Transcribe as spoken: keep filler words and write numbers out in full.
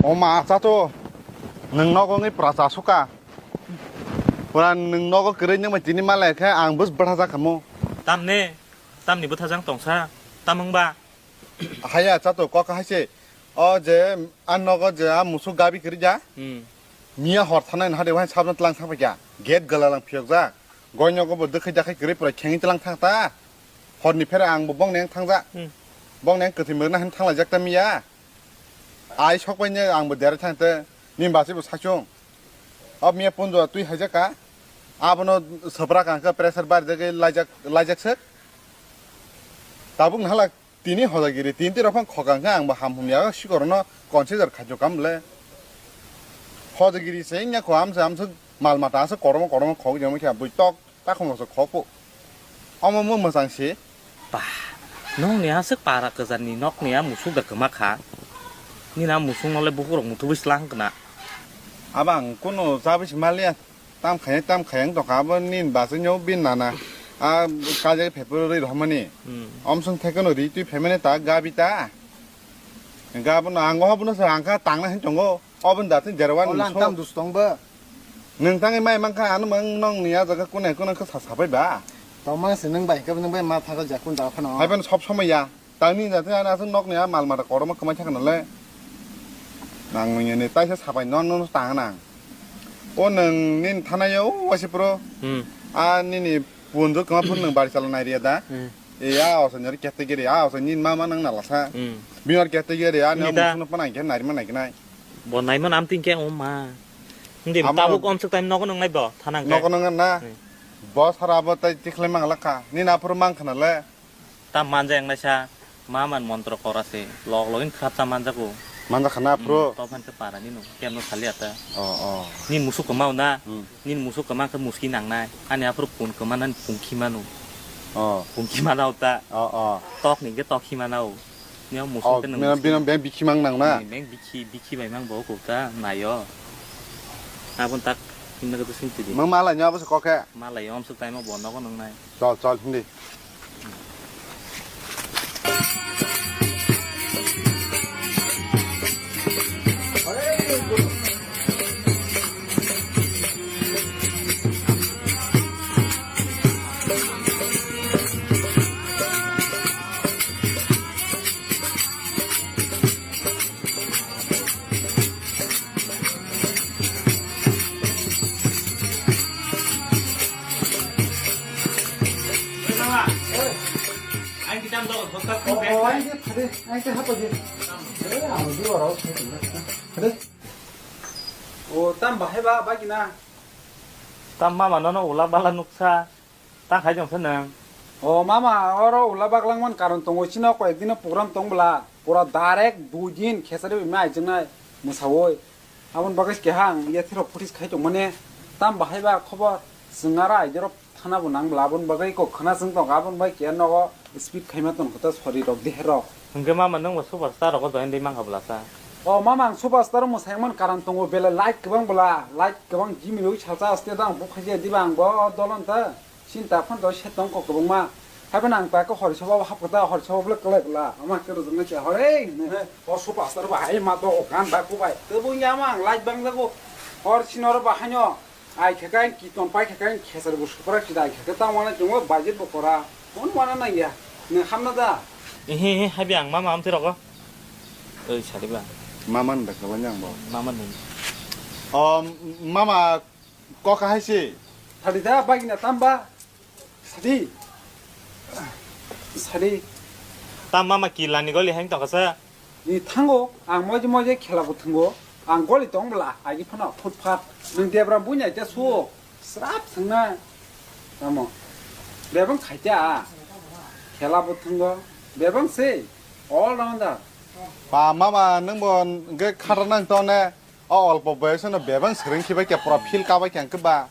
O ma, cha to. Nwng nogo wngwi pura cha suka. Pura nwng nogo kwrwi nangma tini malai khe ang bus bwtha jak khamu. Tamne, tamni bwtha jang tongsa, tamung ba? Haya, cha to, kok hai se. O je, a nogo je, a musuk gabi kwrwi ja. Hmm. Miya hor thanai na hade wahai sabna tlang thang paikya. Gate gala lang phiyok jak. Goi nogo bo dwkhai dakhai kwrwi pura khengwi tlang thang ta. Horni phere ang bo bong neng thang ja. Hmm. Bong neng kwthwi mrwna hin thang lai jak ta miya. Ai sok pai ne ang bo dera thang te. Nin basi bo sachung. Ob miya punjo twi hai jak ka. Abono sabra kang ka pressure bar jagwi lai jak, lai jak sek. Tabuk na hala. Tini hodagiri, tini tiro phang khokang khe ang bo ham hum ya, sikorno consider khaijok kam le. Hodagiri se wngya kho, amsa, amsa mal mata asa kormo, kormo khok jama khe bui tok, ta khong rok khok po. Omo mo mwchang se. Ba, nokni aswk para kwchar ni nokni a musuk da kwma kha. Nini a musuk no le bukhuk rok muthubui slang kna. Abo ang kuno chabwi se maliya. Tam khaya, tam khaya wng tongkha, abo nini bachai no bini nana. A kajak phepurwi rwmani. Hmm. Omsong thekeno ri twi phaimani ta gabi ta. Gabono ang o bono sa ang kha tangna hin tongo. Oboni da twi derwani. Ola ang so tam dus tong ba. Nwng tangwi mai mankha ano mang nong ni a jaga kunai kunai khe sa sabai ba. Tongma se nwng bai khe nwng bai ma thago ja kun jaga phano. Hai phano sob somoi ya. Tangni jate ani aswk nokni a mal mata kotorma kwmai thangkha nalai. Nang nini taisa sabai no, no, no tang nang. O nwng nini thanaio o waisa pro. Hmm. A nini punjo kwma phun nwng bari chala nai riya da. Hmm. E a osa nyori kete giri a osa nini mama nang nalasa. Hmm. Bini or kete giri a nini musuno panang khe nari manai khe nai. Bo nai man am tin khe o ma. Hindi tabuk omsuk time nogo nang nai bo thanang khe. Nogo nang na. Hmm. Bo sara bo tai tikhlai mang lakha. Nini aphuru mang khana le. Ta manja yang naisa, ma man montro kora se, log login khrap ta manjago. Manja khana aphuru. Hmm, to phan ke para nino, kemno sali ata. Oh, oh. Nin musuk kemau na, hmm, nin musuk kemang ke muski nang nai. Ani aphuru pun kema nan pungki manu. Oh. Pungki mana uta. Oh, oh. Tok ni ke tok hi mana u. Ni musuk ke nang bino beng bikhi mang nang na. Beng bikhi, bikhi bai mang bo ko ta nayo. Abon tak hinna ke to sinti di. Mang malai nyo abo se kokhe. Malai om suk tai mo bo nogo nang nai. Chol, chol, hindi. Ang kitam do, doktor. Oh, oh, ang ke thade, ang ke hapo je. Eh, ang di ora, thade. O, tam bahai ba, ba kina. Tam mama nono ula bala nuksa. Ta khai jong sa nang. O mama, oro ula baglangman karon tongo, chino koyek dino program tong bwla, pura direct dui din khesari bai mai jwngnai mwsawoi. Aboni bagwi keha ang yathirok phutis khai tongmani, tam bahai ba khobor, chwng aro aidorok thana bo nang bwla, aboni bagwi kok khna chwng tong, aboni bai keha nogo speed khaima tong khe ta sori rok deher rok. Hwnkhe mama nwng bo superstar rogo join di mankha bwlasa. O mama, ang superstar mwsai man karon tongo, belai like kwbang bwla, like kwbang gimilwi salsa aste dang bukhaija diba ang bo dolon ta. Sinta phano to se tong kok kwbangma. Haiphano ang ta khe hori soba hap khe ta hori soba bwle kwlai bwla. Ama khe rwjaknai se hore hwnwi. He, o superstar ba hai ma to o gan ba kubai. Tei bo ya ma ang light bang jago. Hor sinoro ba haino. Ai khe kain kiton pai khe kain khesar bo supra kida ai khe ta wana jong budget bo kora. Phone wana nang ya. Nang hamna da. Ehe, ehe, hai bi ang mama amtwi rogo. Oi sari ba. Mama ni da kwlai ang bo. Mama ni. O mama Kok hai se. Sadi da bagina tamba. Sadi. Sadi. Tam mama kilani goli hai tongkha sa. Ni thango, ang moje moje khela bo thango. Ang goli tong bwla, agi phano phut phat. Nwng debra bunya ja su. Srap thangna. Tamo. Bebang khaita. Khela bo thango. Bebang se. All rounder. Ba mama nwng bo ge khara nang tone. O olpo boyosno bebang swrwng khibai khe pura field kabai khe ang khe ba.